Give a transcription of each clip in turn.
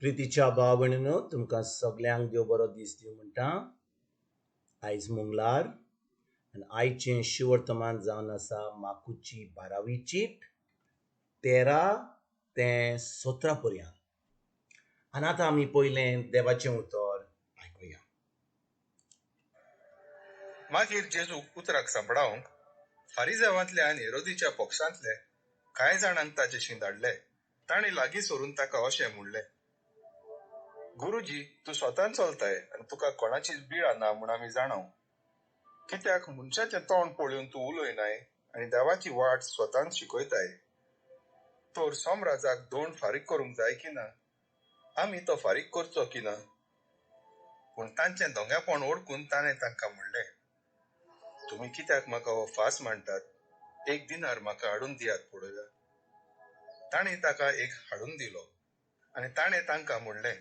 प्रितीच्या भाव भयणीनो, तुमकां सगल्यांक देव बरो दीस दिवं म्हणटा. आयज मंगळार आनी आयचें शिवर्तमान जावन आसा माकुची 12वी चीट 13 ते 17 पर्यंत. आनी आतां आमी पयलें देवाचें उतर आयकुया. मागीर जेजूक उतराक सांपडावंक फारिजेवांतले आनी हेरोदीच्या पक्षांतले कांय जाणांक ताचेशी धाडले. तांणी लागीं सरून ताका अशें म्हणलें, गुरुजी, तूं स्वतान चलताय आनी तुका कोणाचीच बिळा ना म्हूण आमी जाणाव. कित्याक मनशाचें तोंड पळोवन तूं उलयनाय आनी देवाची वाट स्वतान शिकयताय. तर सोमराजाक दोण फारीक करूंक जाय की ना? आमी तो फारीक करचो की ना? पूण तांचें धोंगेपण ओळखून ताणें तांकां म्हणलें, तुमी कित्याक म्हाका हो फास मांडटात? एक दिनार म्हाका हाडून दियात पळोवया. ताणें ताका एक हाडून दिलो आनी ताणें तांकां म्हणलें,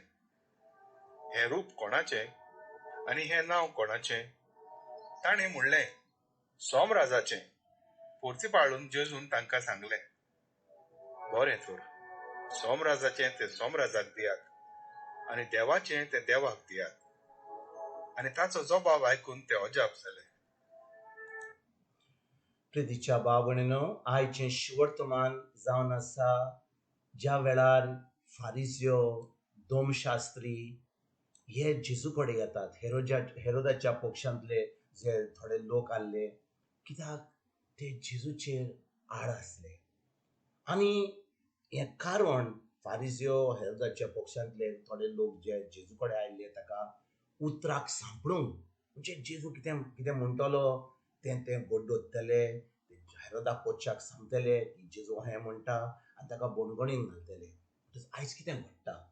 हें रूप कोणाचें आनी हें नांव कोणाचें? ताणें म्हणलें, सोमराजाचें. पोर्तिपाळून जेजून तांकां सांगलें, बरें तर, सोमराजाचें तें सोमराजाक दियात आनी देवाचें तें देवाक दियात. आनी ताचो जबाब आयकून ते अजाप जाले. प्रितीच्या भाव भयणीनो, आयचें शिवर्तमान जावन आसा ज्या वेळार फारिज्यो, दोमशास्त्री हे जेजू कडेन येतात. हेरोदाच्या पक्षांतले जे थोडे लोक आसले, कित्याक ते जेजूचेर आड आसले. आनी हें कारण फारिज्यो, हेरोदाच्या पक्षांतले थोडे लोक जे जेजू कडेन आयिल्ले ताका उतराक सांपडूंक, म्हणजे जेजू कितें कितें म्हणटलो तें ते गोड दवरतले, हेरोदा पक्षाक सांगतले की जेजू हें म्हणटा आनी ताका बणगणीन घालतले. आयज कितें घडटा,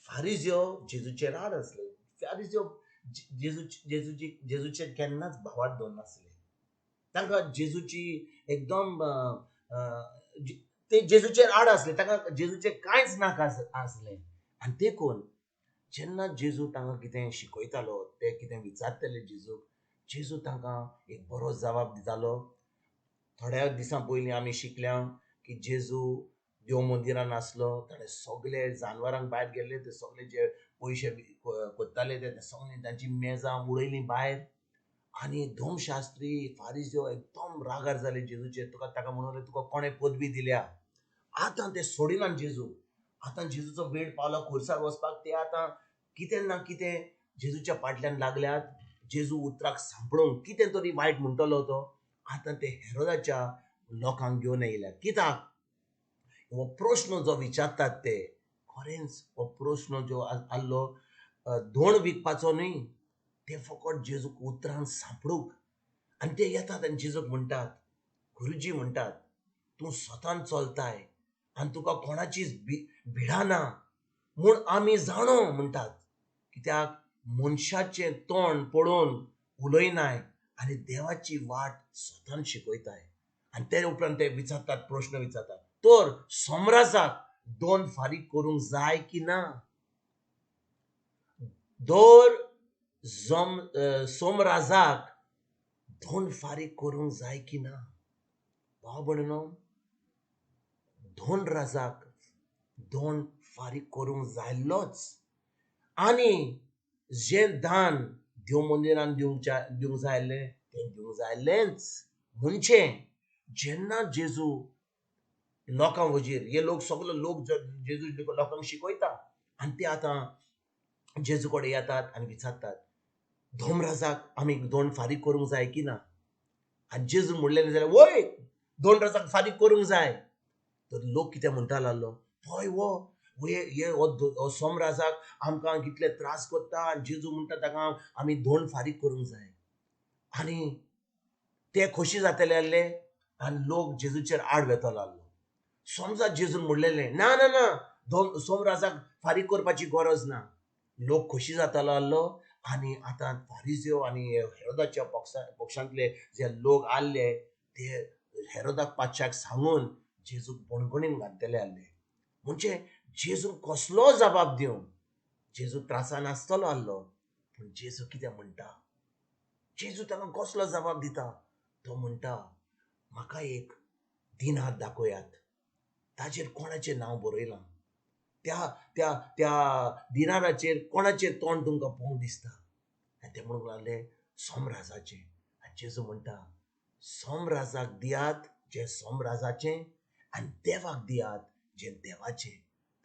फारिज्यो जेजूचेर आड आसले. फारिज्यो जेजूचेर केन्नाच भावार्थ दवरनासले. तांकां जेजूची एकदम ते जेजूचेर आड आसले, तांकां जेजूचेर कांयच नाका आसलें. आनी देखून जेन्ना जेजू तांकां कितें शिकयतालो, ते कितें विचारताले जेजूक, जेजू तांकां एक बरो जबाब दितालो. थोड्या दिसां पयलीं आमी शिकल्या की जेजू देव मंदिरान आसलो, ताणें सगळे जानवरांक भायर गेल्ले, ते सगळे जे पयशे कोत्ताले ते सगळे तांची मेजां उडयलीं भायर. आनी धर्मशास्त्री फारिज्यो एकदम रागार जाले जेजूचेर. तुका ताका म्हणून तुका कोणें पदवी दिल्या? आतां ते सोडिनात जेजू. आतां जेजूचो वेळ पावला खुर्सार वचपाक, ते आतां कितें ना कितें जेजूच्या फाटल्यान लागल्यात. जेजू उतराक सांपडूंक कितें तरी वायट म्हणटलो तो. आतां ते हेरोदाच्या लोकांक घेवन येयल्यात. कित्याक हो प्रश्न जो विचारतात ते खरेंच हो प्रश्न जो आसलो धोण विकपाचो न्हय, ते फकत जेजूक उतरान सांपडूंक. आनी ते येतात आनी जेजूक म्हणटात, गुरुजी म्हणटात, तूं स्वतान चलताय आनी तुका कोणाचीच भिडा ना म्हूण आमी जाणो म्हणटात. कित्याक मनशाचें तोंड पळोवन उलयनाय आनी देवाची वाट स्वतान शिकयताय. आनी ते उपरांत ते विचारतात, प्रश्न विचारतात, तर सोमराजाक दोन फारीक करूंक जाय की ना? दर सोमराजाक दोन फारीक करूंक जाय की ना? भाव भयणीनो, दोन राजाक दोन फारीक करूंक जायल्लोच. आनी जें दान देव मंदिरान दिवंक जाय आसलें तें दिवंक जाय आसलेंच. म्हणजे जेन्ना जेजू लोकां वजीर हे लोक सगळे लोक जेजू लोकांक शिकयता आनी ते आतां जेजू कडेन येतात आनी विचारतात, धोमराजाक आमी दोन फारीक करूंक जाय की ना? आनी जेजू म्हणलें जाल्यार वय दोन राजाक फारीक करूंक जाय. तर लोक कितें म्हणटा लागलो, हय वो हे हो सोमराजाक आमकां कितले त्रास करता आनी जेजू म्हणटा ताका आमी दोन फारीक करूंक जाय. आनी ते खोशी जातले आसले आनी लोक जेजूचेर आड वेतलो आसलो. समजा जेजून म्हणलेलें ना ना ना, सोमराजाक फारीक करपाची गरज ना, लोक खोशी जातालो आसलो. आनी आतां फारिज्यो आनी हेरोदाच्या पक्षांतले जे लोक आसले ते हेरोदाक पातशाक सांगून जेजूक बणगणीन घालतले आसले. म्हणजे जेजू कसलो जबाब दिवं, जेजू त्रासान आसतलो आसलो. पूण जेजू कितें म्हणटा, जेजू ताका कसलो जबाब दिता? तो म्हणटा, म्हाका एक दिनार दाखयात, ताचेर कोणाचें नांव बरयलां? त्या त्या त्या दिनाराचेर कोणाचेर तोंड तुमकां पळोवंक दिसता? आनी ते म्हणूंक लागले सोमराजाचें. आनी जेजू म्हणटा सोमराजाक दियात जें सोमराजाचें आनी देवाक दियात जें देवाचें.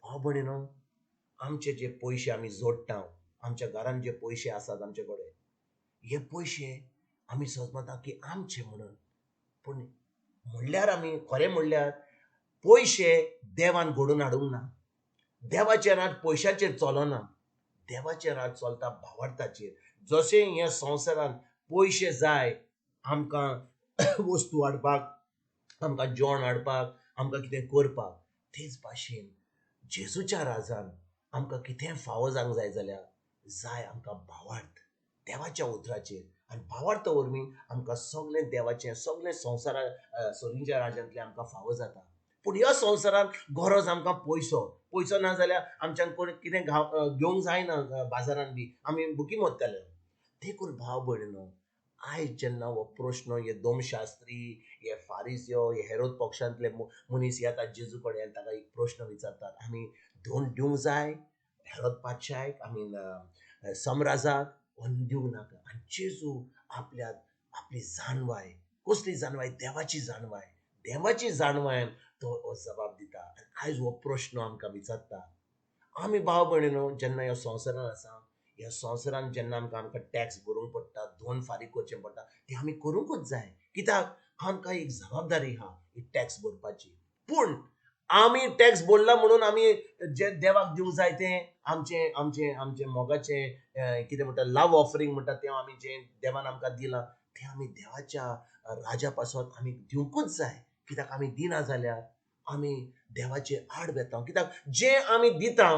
भाव भयणीनो, आमचे जे पयशे आमी जोडटा, आमच्या घरान जे पयशे आसात आमचे कडेन, हे पयशे आमी समजता की आमचे म्हणून, पूण म्हणल्यार आमी खरें म्हणल्यार पयशे देवान घडोवन हाडूंक ना. देवाचें राज पयशाचेर चलना, देवाचें राज चलता भावार्थाचेर. जशें ह्या संवसारांत पयशे जाय आमकां वस्तू हाडपाक, आमकां जेवण हाडपाक, आमकां कितें करपाक, तेच भाशेन जेजूच्या राजान आमकां कितें फावो जावंक जाय जाल्यार जाय आमकां भावार्थ देवाच्या उतराचेर. आनी भावार्थ वरवीं आमकां सगळें देवाचें, सगळें संवसारा सर्गीच्या राजांतलें आमकां फावो जाता. पूण ह्या संवसारांत गरज आमकां पयसो, पयसो ना जाल्यार आमच्यान कोण कितें घेवंक जायना बाजारान बी, आमी बुकी मरतले. देखून भाव भयणीनो, आयज जेन्ना हो प्रश्न हे दोमशास्त्री, हे फारिस्यो, हे हेरोद पक्षांतले मनीस येतात जेजू कडेन, ताका एक प्रश्न विचारतात, आमी धोन दिवंक जाय हेरोद पातशायक, आमी समराजाक, दिवंक नाका? आनी जेजू आपल्याक आपली जाणवाय, कसली जाणवाय? देवाची जाणवाय. देवाची जाणवायन तो हो जबाब दिता. आनी आयज हो प्रश्न आमकां विचारता. आमी भाव भयणीनो जेन्ना ह्या संवसारान आसा, ह्या संवसारान जेन्ना आमकां आमकां टॅक्स भरूंक पडटा, दोन फारीक करचें पडटा, तें आमी करूंकूच जाय. कित्याक आमकां एक जबाबदारी आहा ही टॅक्स भरपाची. पूण आमी टॅक्स भरला म्हणून आमी जे देवाक दिवंक जाय तें आमचें आमचें आमचें मोगाचें कितें म्हणटा लव ऑफरींग म्हणटा तें आमी जें देवान आमकां दिलां तें आमी देवाच्या राजा पासत आमी दिवंकूच जाय. कित्याक आमी दिना जाल्यार आमी देवाचे आड वेता. कित्याक जें आमी दिता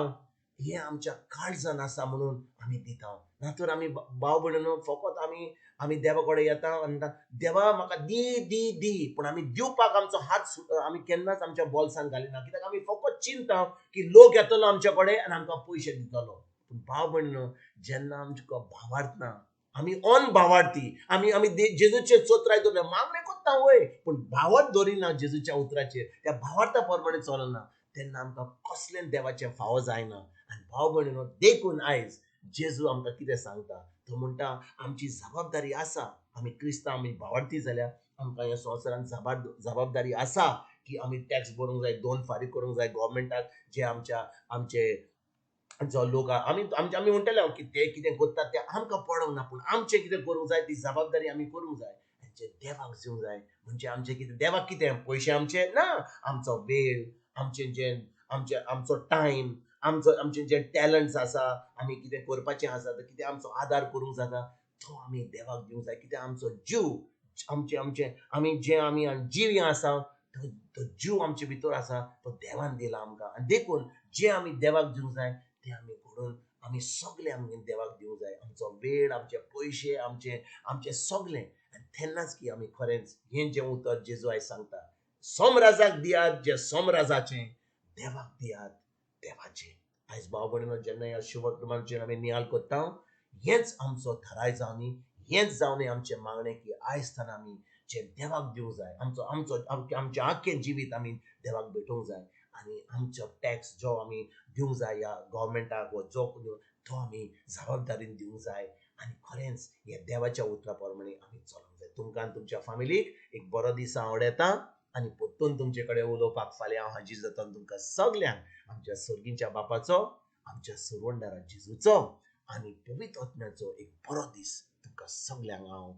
हें आमच्या काळजान आसा म्हणून आमी दिता. ना तर आमी भाव भयणीनो फकत आमी आमी देवा कडेन येता आनी देवा म्हाका दी दी दी, पूण आमी दिवपाक आमचो हात आमी केन्नाच आमच्या बोल्सान घालिना. कित्याक आमी फकत चिंता की लोक येतलो आमच्या कडेन आनी आमकां पयशे दितलो. पूण भाव भयणीनो जेन्ना आमकां भावार्थ ना, आमी ऑन भावार्थी, आमी आमी जेजूचेर चोत्राय दवरले, मागणें करता वय, पूण भावार्थ दवरिना जेजूच्या उतराचेर, त्या भावार्था प्रमाणे चलना, तेन्ना आमकां कसलें देवाचें फावो जायना. आनी भाव भयणीनो देखून आयज जेजू आमकां कितें सांगता, तो म्हणटा आमची जबाबदारी आसा, आमी क्रिस्तांव, आमी भावार्थी जाल्यार आमकां ह्या संवसारांत जबाबदारी आसा की आमी टॅक्स भरूंक जाय, दोन फारीक करूंक जाय गव्हर्मेंटाक, जे आमच्या आमचे जो लोक आमी आमचे आमी म्हणटले की ते कितें करतात तें आमकां पडोंक ना, पूण आमचें कितें करूंक जाय ती जबाबदारी आमी करूंक जाय. आनी देवाक दिवंक जाय म्हणजे आमचें कितें, देवाक कितें पयशे आमचे ना, आमचो वेळ, आमचें जें आमचें आमचो टायम, आमचो आमचे जे टॅलंट्स आसा, आमी कितें करपाचें आसा तर कितें आमचो आदार करूंक जाता तो आमी देवाक दिवंक जाय. कितें आमचो जीव, आमचें आमचें आमी जें आमी जीव आसा तो जीव आमचे भितर आसा तो देवान दिला आमकां. आनी देखून जें आमी देवाक दिवंक जाय तें आमी घडोवन आमी सगळें आमी देवाक दिवंक जाय, आमचो वेळ, आमचे पयशे, आमचे आमचें सगळें. आनी तेन्नाच की आमी खरेंच हें जें उतर जेजू आयज सांगता, सोमराजाक दियात जें सोमराजाचें, देवाक दियात देवाचें. आयज भाव भयणीनो जेन्ना ह्या शुभक्रमांचेर आमी नियाळ करता, हेंच आमचो थाराय जावनी, हेंच जावनी आमचें मागणें की आयज थावन आमी जें देवाक दिवंक जाय, आमचो आमचो आमचें आख्खें जिवीत आमी देवाक भेटोवंक जाय. आनी आमचो टॅक्स जो आमी दिवंक जाय ह्या गव्हर्मेंटाक वो जो तो आमी जबाबदारीन दिवंक जाय. आनी खरेंच ह्या देवाच्या उतरा प्रमाणे आमी चलोवंक जाय. तुमकां आनी तुमच्या फामिलीक एक बरो दीस हांव आवडयता आनी परतून तुमचे कडेन उलोवपाक फाल्यां हांव हाजीर जाता. तुमकां सगल्यांक आमच्या सर्गीच्या बापाचो, आमच्या सरवंडारा जेजूचो आनी पवित्र आत्म्याचो एक बरो दीस तुमकां सगल्यांक हांव